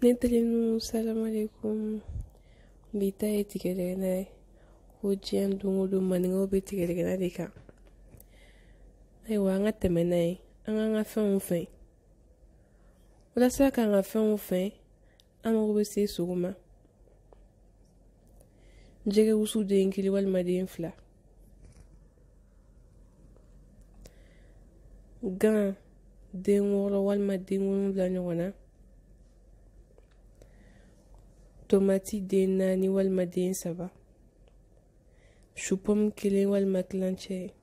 Ne terininw, salamalekun. Bi ta ye tigɛdɛgɛna ye. Ko diɲɛ don o don maninkaw bɛ tigɛdɛgɛna de kan. Ayiwa, an ka tɛmɛ n'a ye, an k'an ka fɛnw fɛn. Walasa k'an ka fɛnw fɛn, an mago bɛ se sogo ma. Jɛgɛ wusu den 1 walima den 2. Gan den 6 walima den 7 ɲɔgɔn na. Tomati den 4 walima den 3. Supɔmu 1 walima tilancɛ.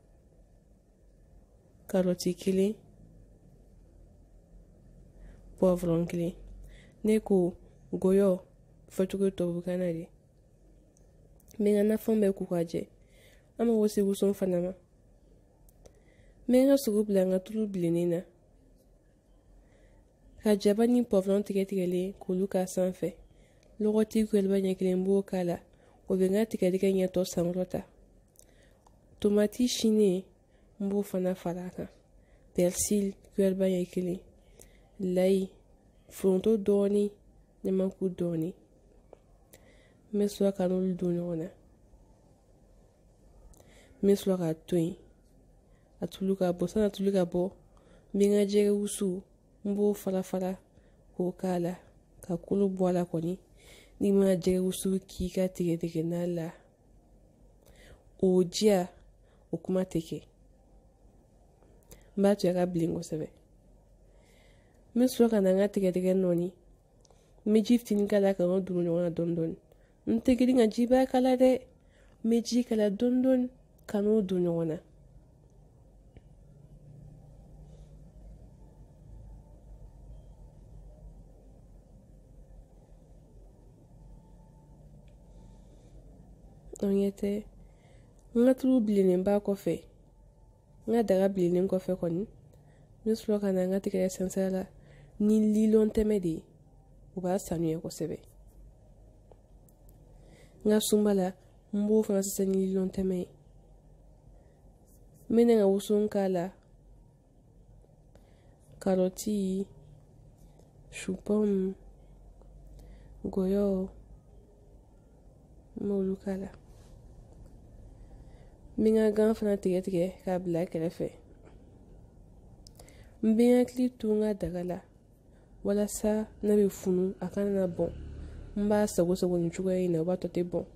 Karɔti 1. Poivron 1. Ne ko goyɔ fɔcogo tubabukan na de. N bɛ n ka nafɛnw bɛɛ ko ka jɛ. An mago se woson fana ma. N bɛ n ka sogo bila n ka tulu bilennen na. Ka jaba ni poivron tigɛ tigɛlen k'olu k'a sanfɛ. Lɔgɔti kuyɛriba ɲɛ 1 b'o k'a la. O bɛ n ka tigɛdɛgɛ ɲɛtɔ sankɔrɔta. Tomati sinen n b'o fana fara a kan. Persil kuyɛriba ɲɛ 1. Layi, foronto dɔɔni, ɲamaku dɔɔni. N bɛ sɔrɔ ka n'olu don ɲɔgɔn na. N bɛ sɔrɔ k'a to yen. A tulu ka bɔ, sanni a tulu ka bɔ, n bɛ n ka jɛgɛ wusu, n b'o fara fara k'o k'a la, ka kolo bɔ a la kɔni. N'i ma jɛgɛ wusu k'i ka tigɛdɛgɛna la, o diya, o kuma tɛ kɛ. N b'a to a ka bilen kosɛbɛ. N bɛ sɔrɔ ka na n ka tigɛdɛgɛ nɔɔni. N bɛ ji fitinin k'a la ka n'o don ɲɔgɔn na dɔɔni dɔɔni. N tɛ girin ka jiba k'a la dɛ. N bɛ ji k'a la dɔɔni dɔɔni ka n'o don ɲɔgɔn na. O ɲɛ tɛ. N ka tulu bilennen ba kɔfɛ, n ka daga bilennen kɔfɛ kɔni, n bɛ sɔrɔ ka na n ka tigɛdɛgɛ sɛnsɛn la ni lilɔn tɛmɛ de ye. O b'a sanuya kosɛbɛ. N ka sunba la, n b'o fana sɛnsɛn ni lilɔn tɛmɛ ye. N bɛ na n ka woson k'a la. Karɔti, supɔmu, gɔyɔ, n b'olu k'a la. N bɛ n ka gan fana tigɛ tigɛ k'a bila kɛrɛfɛ. N bɛ n hakili to n ka daga la walasa n'a bɛ funu a kana na bɔn. N b'a sago sago nin cogoya in na, o b'a to a tɛ bɔn.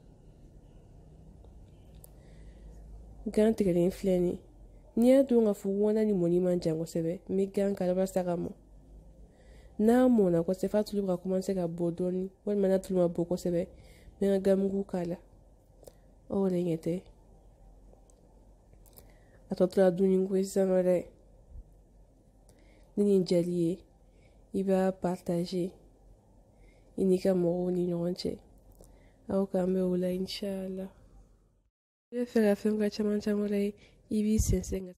Gan tigɛlen filɛ nin ye. N'i y'a dɔn k'a fɔ ko n'a ni mɔni man jan kosɛbɛ, n bɛ gan k'a la walasa ka mɔn. N'a mɔnna kosɛbɛ f'a tulu bɛ ka commencer ka bɔ dɔɔni, walima n'a tulu ma bɔ kosɛbɛ, n bɛ n ka ganmugu k'a la. Aw yɛrɛ ɲɛ tɛ. A tɔ tora dumuni ko ye sisan nɔ dɛ. Ni nin diyar'i ye, i b'a partager i n'i ka mɔgɔw ni ɲɔgɔn cɛ. Aw k'an bɛn o la inshallah. I bɛ fɛ ka fɛn ka caman caman wɛrɛ ye, i b'i sɛnsɛn ka